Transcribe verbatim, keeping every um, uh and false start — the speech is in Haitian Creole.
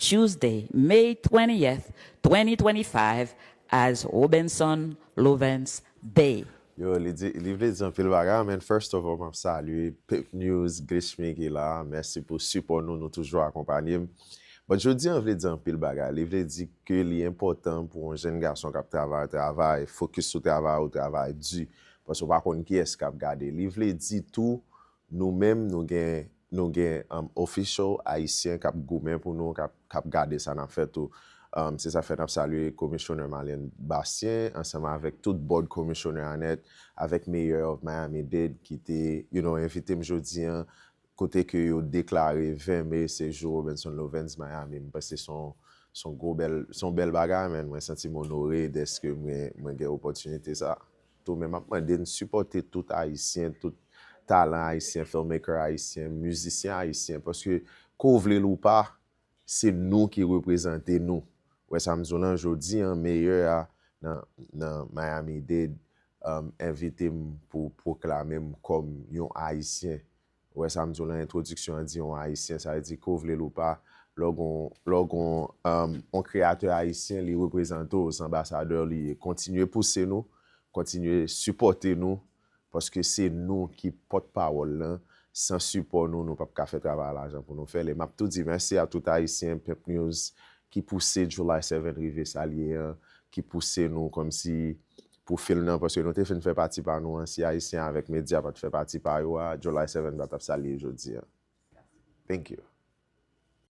Tuesday, May twentieth, twenty twenty-five, as Robinson Lovens Day. Yo, li di, li vle di anpil bagay, men first of all, m ap salye Pep News, Glitch Mickey la, mèsi pou sipò nou, nou toujou akonpanye m. But jodi an vle di anpil bagay, li vle di ke li enpòtan pou yon jèn gason k ap travay, travay, focus sou travay ou, travay di, paske w pa konn kiyès k ap gade. Li vle di tou, nou menm, nou gen, nou gen um, official ayisyen k ap goumen pou nou, k ap, k ap gade sa n ap fè tou. Um, se sa fè n ap salye Komisyonè Marlène Bastien, ansanm avèk tout Board Commissioner a nèt, avèk Mayor of Miami-Dade ki te, you know, envite m jodi an, kote ke yo deklare ven me se jou Robinson Lovens Miami. M panse se yon, se yon gwo bèl, se yon bèl bagay, men mwen santi m onore dèske mwen, mwen gen opòtinite sa. Tou, men m ap mande n sipòte tout ayisyen, tout talan ayisyen, filmmaker ayisyen, mizisyen ayisyen, paske ke w vle l ou pa, se nou ki reprezante nou. Ou wè sa m di w lan, jodi an, meyè a nan, nan Miami-Dade um, envite m pou pwoklame m kòm yon ayisyen. Ou wè sa m di w lan, entwodiksyon an di yon ayisyen, sa vle di ke w vle l ou pa, lè w gon, lè w gon um, yon kreyatè ayisyen, li reprezante w, se anbasadè li ye. Kontinye pouse nou, kontinye sipòte nou, paske se nou ki pòtpawòl lan. San sipò nou, nou p ap ka fè travay la jan pou nou fè l. E m ap tou di mèsi a tout ayisyen, Pep News, ki pouse July seven rive sa l ye an, ki pouse nou kòmsi pou fil nan, paske nou te fin fè pati pa nou an, si ayisyen avèk medya pa t fè pati pa yo a, July seven pa t ap sa l ye jodi an. Thank you.